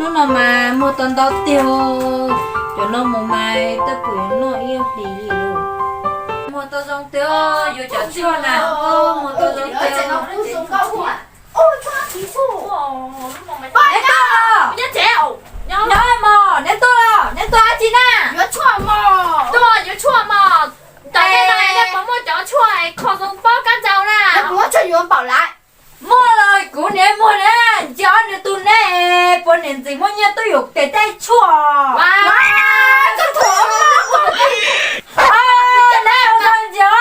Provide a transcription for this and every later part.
Hnub no mas muag tau ntau tiag, cov no mus mas tej pem noj ib hlis li lawm. Muag tau zoo tiag, yuav cov tshuaj na, muag tau zoo tiag. Neb tuaj los? Nyob mog, neb tuaj los? Neb tuaj dab tsi na? Yuav tshuaj mog. Tam tej no nej puas muaj cov tshuaj kho zoo pob kab ntxaus na? Muaj los kuv niam muag na, ntsia ob nws tus neb puas niam ntxim muaj nyiaj tuaj yuav tes tej tshuaj. Neb ntsia,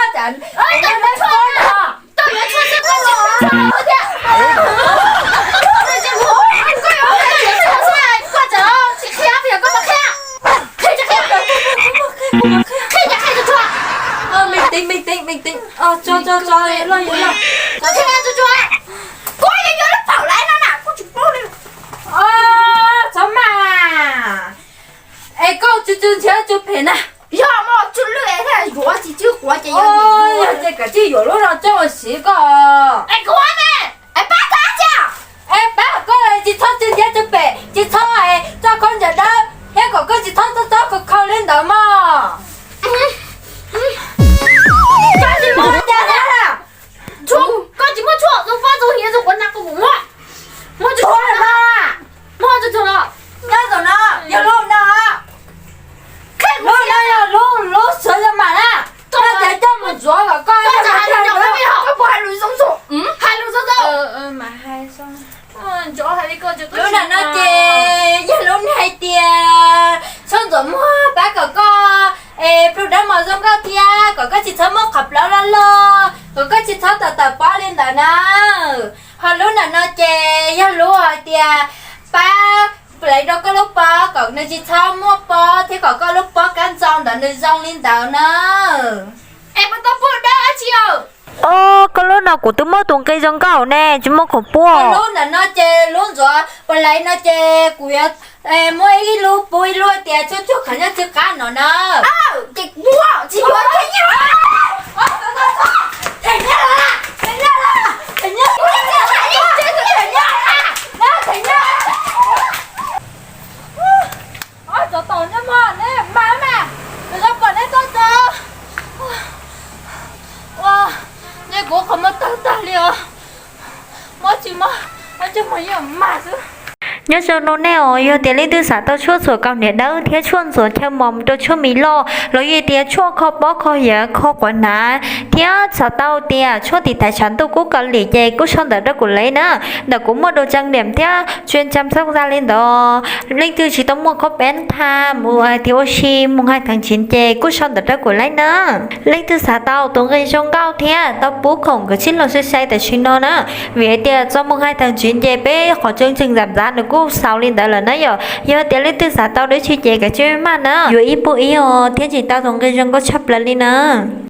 me tiv me tiv me tiv, tso tso tso, loj loj. Txhob maj, es koj tsis tsis nrhiav tsis phem na. Yog muaj tsis lwj es yuav tsis tsis quav ces yog ces koj tsis yuav lub no coj ua siv koj. Es pab koj tsis, es pab koj tsis txhob tsis nrhiav tsis phem, tsis txhob tso khaub ncaws dawb thiab kom koj tsis txhob txob txob khaus khaus li ntawd mog. Koj tsis muaj tshuaj zoo pob zoo hiav zoo quav na, kuv muaj. Muaj tsis tshua los? Muaj tsis tshua los? Nyob ntawm no, yog lub no. Lub no yog lub, lub sawv yog mas na. Koj tias coj mus ntxuav kom koj, koj puas hais lus zoo zoo? Hais lus zoo zoo. Lub no no ces yog lub hais tias tshuaj ntxuav muag pab kom koj es plhu dawb mos zoo nkauj thiab kom koj tsis txhob muaj qhov plaub loj loj, kom koj tsis txhob tawm tawm pob li ntawd na. Ho lub no no ces yog lub hais tias pab plais rau koj lub pob kom nws tsis txhob muaj pob thiab kom koj lub pob kab ntxaus ntawd nws zoo li ntawd na. Es puas tau pub dawb dab tsi os? Os, koj lub no kuv twb muab tus nqi zoo nkauj ne, tsis muaj khoom pub. Lub ntawm no ces lub ntxuav plais no ces kuv yuav muab ib lub pub ib lub tias tshuaj tshuaj qhov nyob tsis qab no na. Ces kuv tsis yuav. Cov tom nyob mog, neb mas mas, kuv yuav pom neb tuaj tso. Ua, neb kuv qhov muag tawg tag li os. Mob tsis mob, mob tsis mob yeej mas xwb. Nyob zoo no nej os, yog tias leej twg xav tau tshuaj txhuam kaus hniav dawb thiab tshuaj ntxuav chaw mos mus rau tshuaj mis loj los yog tias tshuaj kho pob kho hiav kho quav hnav thiab xav tau tias tshuaj tiv thaiv tshav ntuj kub kaus lim ces kuj sau ntawv rau kuv lawm na. Ntawm kuv muaj dua tsab niam thiab tsuas tsam xab za li ntawd. Leej twg tsis tau muaj khob peeb tha mus hais tias ua si mus hais theej tsim ces kuj sau ntawv rau kuv lawm na. Leej twg xav tau tus nqi zoo nkauj thiab tau pub khoom kawm tsij los sai sai tam sim no na, vim hais tias txoj mus hais theej tsim ces peb qhov tseeb tseem ntxam ntxav nws kuj xaus li ntawd lawm na yom. Yog tias leej twg xav tau dab tsi ces kawm tsij maj na, yuav ib puag ib os thiab tsis tau tus nqi zoo nkauj tshaj plaws li na.